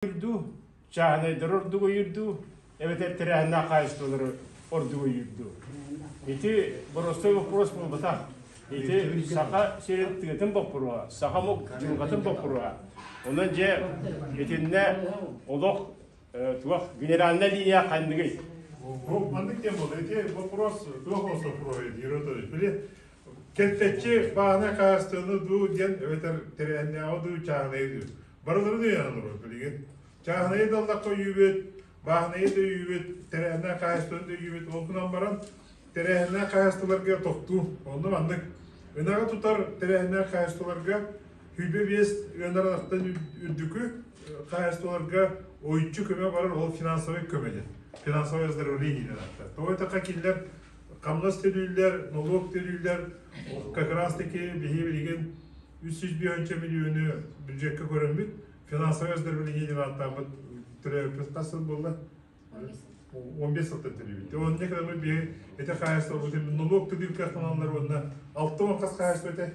Дуу, чааһынайдары ордук өйүүр дуу, эбэтэр тэрээһиннээх хаһаайыстыбалары ордук өйүүр дуу? Ити боростуой боппуруос буолбатах. Ити Саха сирин тыатын боппуруоһа, саха омук дьылҕатын боппуруоһа. Онон дьэ итиннэ олох туох генеральная линия ханныгый? Бу маннык диэн буолла. Ити вопрос туох ол соппуруоһа Юрий Анатольевич. Били кэлтэччи бааһынай хаһаайыстыбаны дуу диэн эбэтэр тэрээһиннээҕи дуу чааһынайы дуу. Барыларын өйөөн олорор билигин. Чааһынайы да ыллахха өйүүбүт, бааһынайы да өйүүбүт, тэрээһиннээх хаһаайыстыбаны да өйүүбүт. Ол гынан баран тэрээһиннээх хаһаайыстыбаларга тохтуу. Онно маннык ынаҕы тутар тэрээһиннээх хаһаайыстыбаларга 25 ыанар ынахтан үрдүкү хаһаайыстыбаларга ойуччу көмө барар, ол финансовай көмө диэн. Финансовое оздоровление диэн ааттар. Тоҕо диэтэххэ кинилэр хамнас төлүүллэр, нолуок төлүүллэр, как раз таки биһи билигин 305 миллиону бюджекка көрөммүт, финансовое оздоровление диэн ааттаабыт төрөөбүппүт хас сыл буолла? 15 сылтан төлүүбүт. Онно кыламы биһи ити хаһаайыстыбабытын нолуок төлүүр кыахтаналлар уонна 60 хас хаһаайыстыба этэ?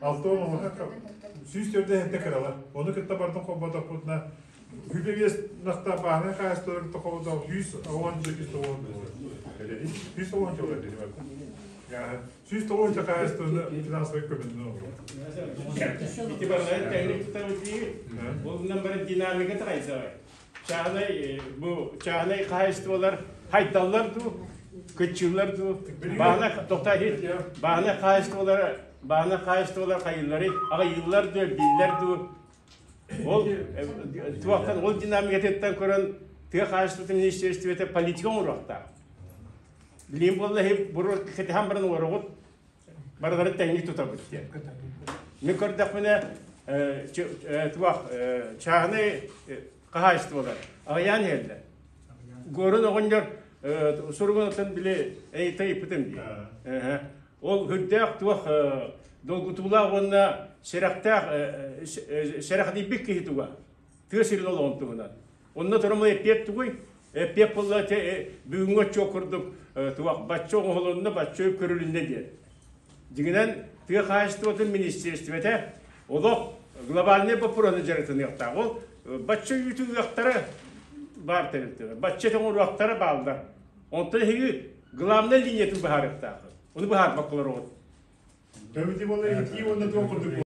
60 улахан 147 кыралар. Ону кытта бардын холботохпутуна 105 нахта бааһынай хаһаайыстыбалар кытта холботох 110 110 110 109 хаһаайыстыбаны финансовай көмөнү оҥорор. Ити барыларын тэҥник тутабыт диигит. Ол гынан баран динамика хайдаҕай? Чааһынай бу чааһынай хаһаайыстыбалар хайдаллар дуу, кыччыыллар дуу? Бааһынай тохтоо иһит. Бааһынай хаһаайыстыбалара бааһынай хаһаайыстыбалар хайыылларый? Аҕыйыыллар дуу, элбииллэр дуу? Ол туохтан ол динамикатыттан көрөн тыа хаһаайыстыбатын министиэристибэтэ политика оҥоруохтаах. Билигин буолла иһи буру кэтэһэн баран олороҕут, барыларын тэҥник тутабыт диэн. Мин көрдөхпүнэ, туох чааһынай хаһаайыстыбалар аҕыйаан иһэллэр. Горун оҕонньор суругун отон били ыйыппытым дии. Ол үрдээх туох долгутуулаах уонна сэрэхтээх сэрэхтийбит киһи туга тыа сирин олоҕун туһунан. Онно туран эппиэт тугуй? Эппиэт буолла бүгүҥҥү отчуот курдук туох бачча оҥоһулунна, бачча үп көрүлүннэ диэн. Дьиҥинэн, тыа хаһаайыстыбатын министиэристибэтэ олох глобальнай боппуруоһу дьарыктаныахтаах. Ол бачча үүтү ыахтара баар тэрилтэлэр, бачча тоҥоруохтара бааллар. Онтон эһиги главнай линиятын быһаарыахтааххыт. Ону быһаарбакка олороҕут. Төбүтү буолла итии уонна туох курдук.